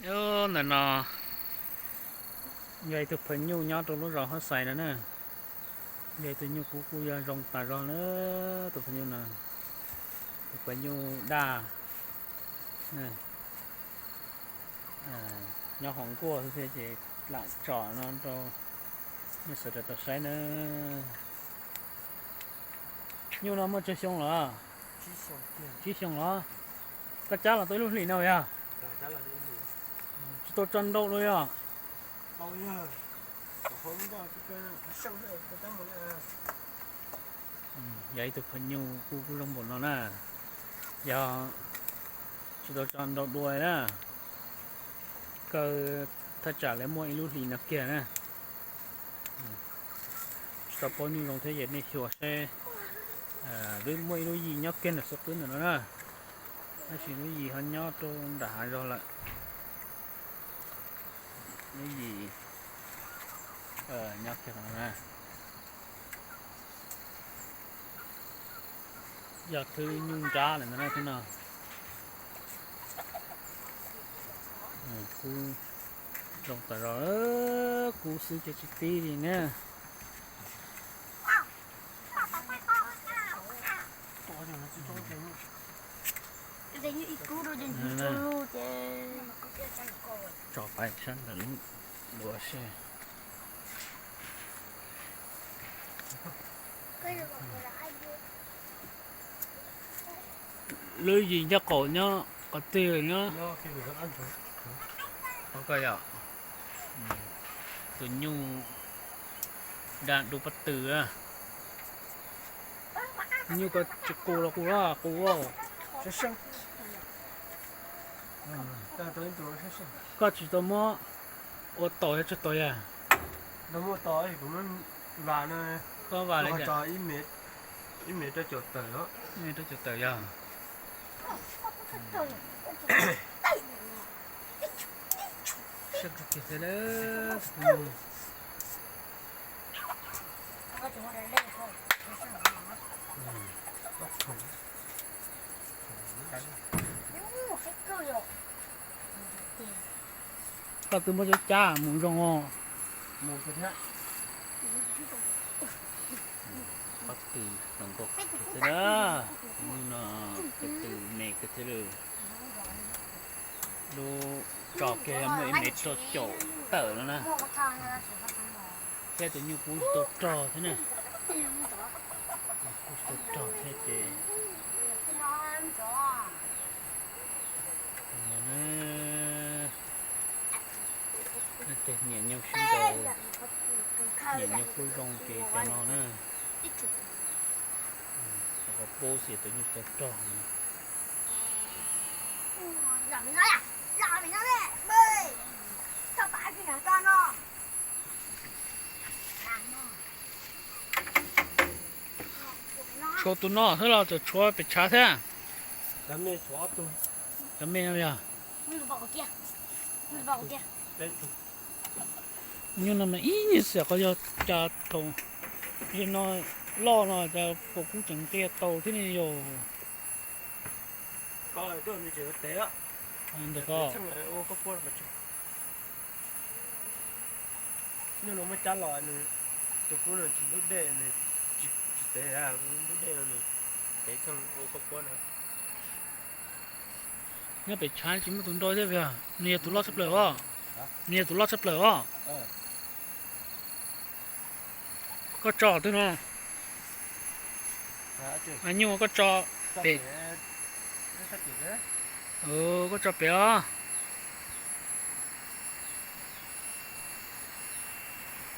Ub, ntawm no yog ib tug phaw nyuj nyob rau lub zos Huab Xais no na. Yog ib tug nyuj kub kuj yog zoo tas zog na, tus phaw nyuj no. Tus phaw nyuj daj, nyob hauv nkuaj xwb thiab ces lam tsom no rau nej sawv daws tau saib na. Nyuj no muaj tsawg xyoo los? Tsib xyoo los? Koj cab los tau ib lub hlis no yog? Tsis tau tso nrau dua yog? Yog ib tug phaw nyuj kuj zoo npaum no na. Yog tsis tau tso nrau dua na, kaw thaj tsam lawv muaj ib lub hlis no kiag na. Tsis tau paub nyuj zoo thiab ces nej xyuas seb, lub, muaj ib lub yim nyob kiag ntawm xub qwb ntawm no na, tab sis lub yim ho nyob rau nram hav zog lawm. Lub yim nyob kiag no na. Yog thwb nyuj nrab lawm ntag na thwb no. Kub zoo tas zog, kub xwb ces tsis tib li na. Tso pais sab ntawm lub duav seb. Lub yim ncaj qaum nyob qhov twg nyob? Tus nyuj daj dub pob tw. Nyuj ko tsis qus los qus, qus. Koj tsis tau muab ua taus yog tsis tau yog? Koj vas li cas? Ib mev rau caum tawm, ib mev rau caum tawm yog. Koj twb muab cov cab mus zoo os. Pob tw zoo nkauj kawg thiab na. Nyuj no pob tw me kawg thiab lawm. Lub tso kiag muaj ib mev rau caum tawm no na. Thiab tus nyuj kub tsis tau rog thiab na. Kub tsis tau rog thiab ces nyiam nyuj sib nraus, nyiam nyuj kub zoo ces cov no na. Qhov pub xwb tus nyuj tsis tau rog. Tshuav tus no xwb los tseem tshuav pes tshav thiab? Cov me yog nyuj no mas ib nyuag xiam qhov yog cas thaum no loj no cas pom kub tseem nqia tau thiab ne yog. Ntawm ko. Nyuj no muab cab los nws, tus kub no tsis ntub dej, nws tsis tev, ntub dej no nws tev txheej ua koj puab no. Nyob pem tshav tsis muaj tus nrau thiab yog? Nws yog tus loj tshaj plaws os. Nws yog tus loj tshaj plaws os. Koj tso twg no? Nyuj koj tso pem. Koj tso pem os.